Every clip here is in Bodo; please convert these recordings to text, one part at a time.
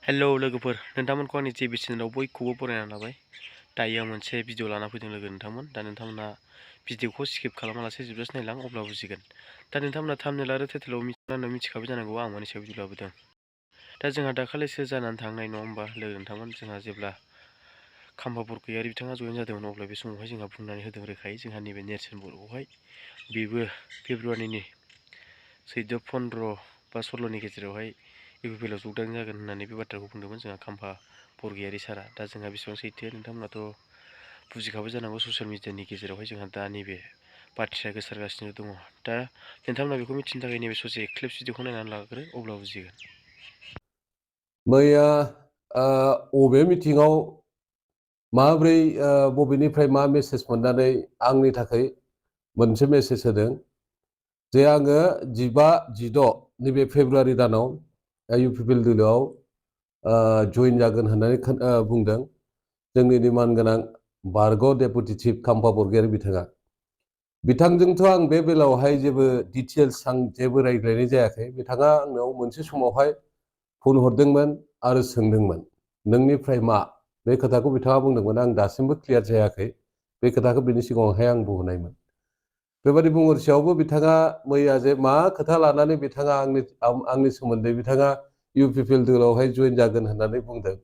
हेलौ लोगोफोर, नोंथांमोनखौ आंनि जे चेनेलाव बयखौबो बरायना लाबाय। दायो आं मोनसे भिडिअ लाना फैदों लोगो नोंथांमोन। दा नोंथांमोना भिडिअखौ स्किप खालामालासे जोबजासे नायलां, अब्ला बुजिगोन। दा नोंथांमोना थाम्बनेल आरो टाइटेलाव मिथिखाबाय जानांगौ आं मानि सायाव भिडिअ लाबोदों। दा जोंहा दाखालिसो जानानै थांनाय नङा होमबा लोगो नोंथांमोन, जोंहा जेब्ला खाम्फा बरगयारि बिथाङा जयेन जादोंमोन, अब्ला बे समावहाय जोंहा बुंनानै होदों रोखायै जोंहा नैबे नेरसोन बर'खौहाय बेबो फेब्रुवारिनि 14 बा 16नि गेजेरावहाय इउपिपिएलआव जगदान जागोन होननानै बे बाथ्राखौ बुंदोंमोन जोंहा खाम्फा बरगयारि सारा। दा जोंहा बेसेबां सैथो नोंथांमोनाथ' बुजिखाबाय जानांगौ, ससियेल मिडियानि गेजेरावहाय जोंहा दा नैबे बाथ्राया गोसारगासिनो दङ। दा नोंथांमोना बेखौ मिथिनो थाखाय नैबे ससे क्लिप्स भिडिअखौ नायनानै लाग्रो, अब्ला बुजिगोन। मैया अबे मिटिङाव माब्रै बबेनिफ्राय मा मेसेज मोननानै आंनि थाखाय मोनसे मेसेज होदों जे आङो 15-16 नैबे फेब्रुवारि दानाव इउपिपिएल दोलोआव जयेन जागोन होननानै बुंदों जोंनिनो मानगोनां बारग' डेपुटि चिफ खाम्फा बरगयारि बिथाङा। बिथांजोंथ' आं बे बेलायावहाय जेबो डिटेल्स आं जेबो रायज्लायनाय जायाखै। बिथाङा आंनाव मोनसे समावहाय फन हरदोंमोन आरो सोंदोंमोन नोंनिफ्राय मा, बे खोथाखौ बिथाङा बुंदोंमोन। आं दासिमबो क्लियार जायाखै, बे खोथाखौ बिनि सिगाङावहाय आं बुंहरनायमोन। बेबायदि बुंहरसेयावबो बिथाङा मैया जे मा खोथा लानानै बिथाङा आंनि सोमोन्दै बिथाङा इउपिपिएल दोलोआवहाय जयेन जागोन होननानै बुंदों,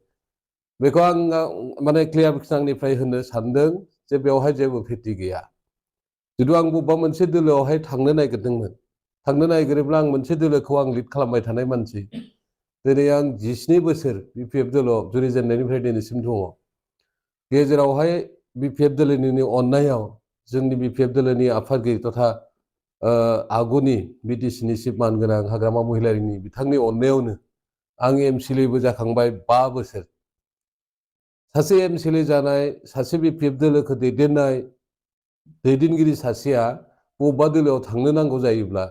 बेखौ आं माने क्लियार आंनिफ्राय होनो सानदों जे बेवहाय जेबो भित्ति गैया। जुदि आं बबेबा मोनसे दोलोआवहाय थांनो नागिरदोंमोन, थांनो नागिरोब्ला आं मोनसे दोलोखौ आं लिड खालामबाय थानाय मानसि। दिनै आं 17 बोसोर बिपिएफ दोलोआव जुरिजेननायनिफ्राय दिनैसिम दङ। गेजेरावहाय बिपिएफ दोलोनि अननायाव जोंनि बिपिएफ दोलोनि आफादगिरि तथा आगुनि बिटिसिनि चिफ मानगोनां हाग्रामा महिलारिनि बिथांनि अननायावनो आं एमसिएलएबो जाखांबाय 5 बोसोर। सासे एमसिएलए जानाय, सासे बिपिएफ दोलोखौ दैदेनगिरि सासेया बबेबा दोलोआव थांनो नांगौ जायोब्ला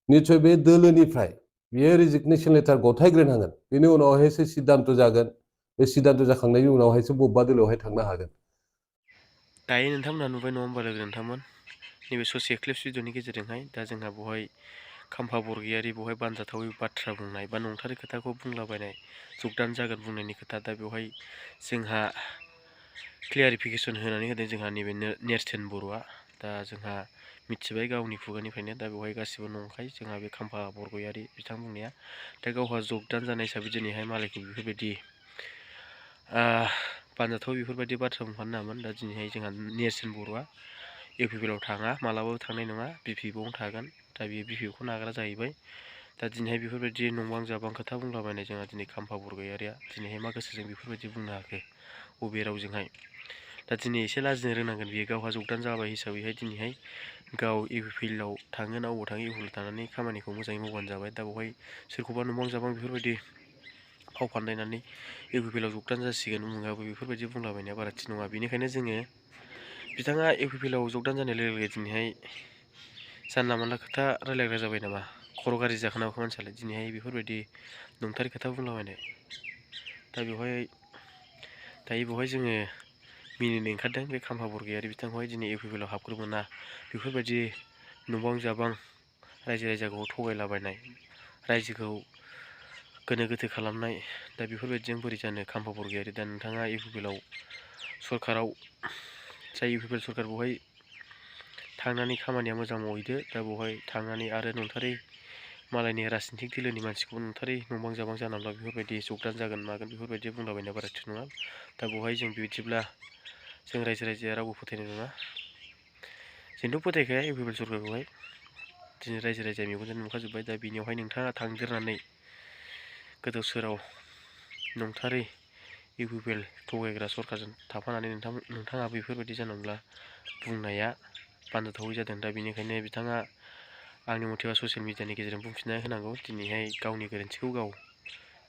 निस्सय बे दोलोनिफ्राय बियो रेजिगनेसन लेटार गथायग्रोनांगोन। बेनि उनावहायसो सिद्धान्त जागोन। बे सिद्धान्त जाखांनायनि उनावहायसो बबेबा दोलोआवहाय थांनो हागोन। दायो नोंथांमोना नुबाय नङा होमबा लोगो नोंथांमोन, नैबे ससे क्लिप्स भिडिअनि गेजेरजोंहाय दा जोंहा बेवहाय खाम्फा बरगयारि बेवहाय बानजाथावै बाथ्रा बुंनाय बा नंथारै खोथाखौ बुंलाबायनाय, जगदान जागोन बुंनायनि खोथा। दा बेवहाय जोंहा क्लियारिफिकेसन होनानै होदों जोंहा नैबे नेरसोन बर'आ। दा जोंहा मिथिबाय गावनि खुगानिफ्रायनो, दा बेवहाय गासिबो नंखाय जोंहा बे खाम्फा बरगयारि बिथां बुंनाया। दा गावहा जगदान जानाय हिसाबै दिनैहाय मालायखौ बेफोरबायदि बानजाथाव बेफोरबायदि बाथ्रा बुंफानो नाङामोन। दा दिनैहाय जोंहा नेरसोन बर'आ इउपिपिएलआव थाङा, मालाबाबो थांनाय नङा, बिपिएफआवनो थागोन। दा बेयो बिपिएफखौ नागारा जाहैबाय। दा दिनैहाय बेफोरबायदि नंबां जाबां खोथा बुंलाबायनाय जोंहा दिनै खाम्फा बरगयारिया दिनैहाय मा गोसोजों बेफोरबायदि बुंनो हाखो, बबे रावजोंहाय। दा दिनै एसे लाजिनो रोंनांगोन बियो, गावहा जगदान जाबाय हिसाबैहाय दिनैहाय गाव इउपिपिएलआव थाङो ना अबाव थाङो, इउपिपिएलआव थानानै खामानिखौ मोजाङै मावबानो जाबाय। दा बेवहाय सोरखौबा नंबां जाबां बेफोरबायदि फाव फान्दायनानै इउपिपिएलआव जगदान जासिगोन उमुगाबो बेफोरबायदि बुंलाबायनाया बारा थि नङा। बेनिखायनो जोङो बिथाङा इउपिपिएलआव जगदान जानाय लोगो लोगो दिनैहाय जानला मोनला खोथा रायलायग्रा जाबाय नामा, खर' गाज्रि जाखोना माखो मानसियालाय दिनैहाय बेफोरबायदि नंथारै खोथा बुंलाबायनाय। दा बेवहाय जोङो मिनिनो ओंखारदों बे खाम्फा बरगयारि बिथांखौहाय दिनै इउपिपिएलआव हाबग्रो मोना, बेफोरबायदि नंबां जाबां रायजो राजाखौ थगायलाबायनाय, रायजोखौ गोनो गोथो खालामनाय। दा बेफोरबायदिजों बोरै जानो खाम्फा बरगयारि। दा नोंथाङा इउपिपिएलआव सरकाराव जाय इउपिपिएल सरकार बेवहाय थांनानै खामानिया मोजां मावहैदो। दा बेवहाय थांनानै आरो नंथारै मालायनि राजनितिक दोलोनि मानसिखौबो नंथारै नंबां जाबां जानांब्ला बेफोरबायदि जगदान जागोन मागोन बेफोरबायदि बुंलाबायनाया बारा थिग नङा। दा बेवहाय जों बिदिब्ला जों रायजो राजाया रावबो फोथायनाय नङा। जोंथ' फोथायखाया इउपिपिएल सरकारखौहाय, दिनै रायजो राजाया मेगनजों नुखाजोब्बाय। दा बेनियावहाय नोंथाङा थांदेरनानै गोदाव सोराव नंथारै इउपिपिएल थगायग्रा सरकारजों थाफानानै नोंथाङा बेफोरबायदि जानांब्ला बुंनाया बानजाथावै जादों। दा बेनिखायनो बिथाङा आंनि मथेबा ससियेल मिडियानि गेजेरजों बुंफिनना होनांगौ। दिनैहाय गावनि गोरोन्थिखौ गाव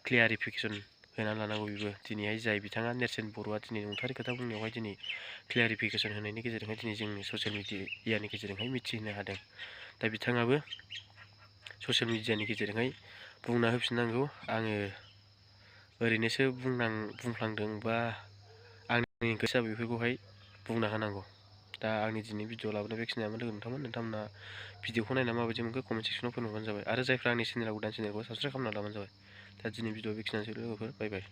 क्लियारिफिकेसन होनानै लानांगौ। बेबो दिनैहाय जाय बिथाङा नेरसोन बर'आ दिनै नंथारै खोथा बुंनायावहाय दिनै क्लियारिफिकेसन होनायनि गेजेरजोंहाय दिनै जोंनि ससियेल मिडियानि गेजेरजोंहाय मिथिहोनो हादों। दा बिथाङाबो ससियेल मिडियानि गेजेरजोंहाय बुंना होफिननांगौ। आङो ओरैनोसो बुंफ्लांदों बा आंनि गोसोआ बेफोरखौहाय बुंना होनांगौ। दा आंनि दिनै भिडिअ लाबोनाय बेखिनियानो लोगो नोंथांमोना भिडिअखौ नायना माबायदि मोनखो कमेन्ट सेक्सनाव फोरमायबानो जाबाय। आरो जायफ्रा आंनि चेनेलाव गोदान, चेनेलखौ साबसक्राइब खालामना लाबानो जाबाय। दा दिनै भिडिअ बेखिनियानोसै लोगोफोर बाय बाय।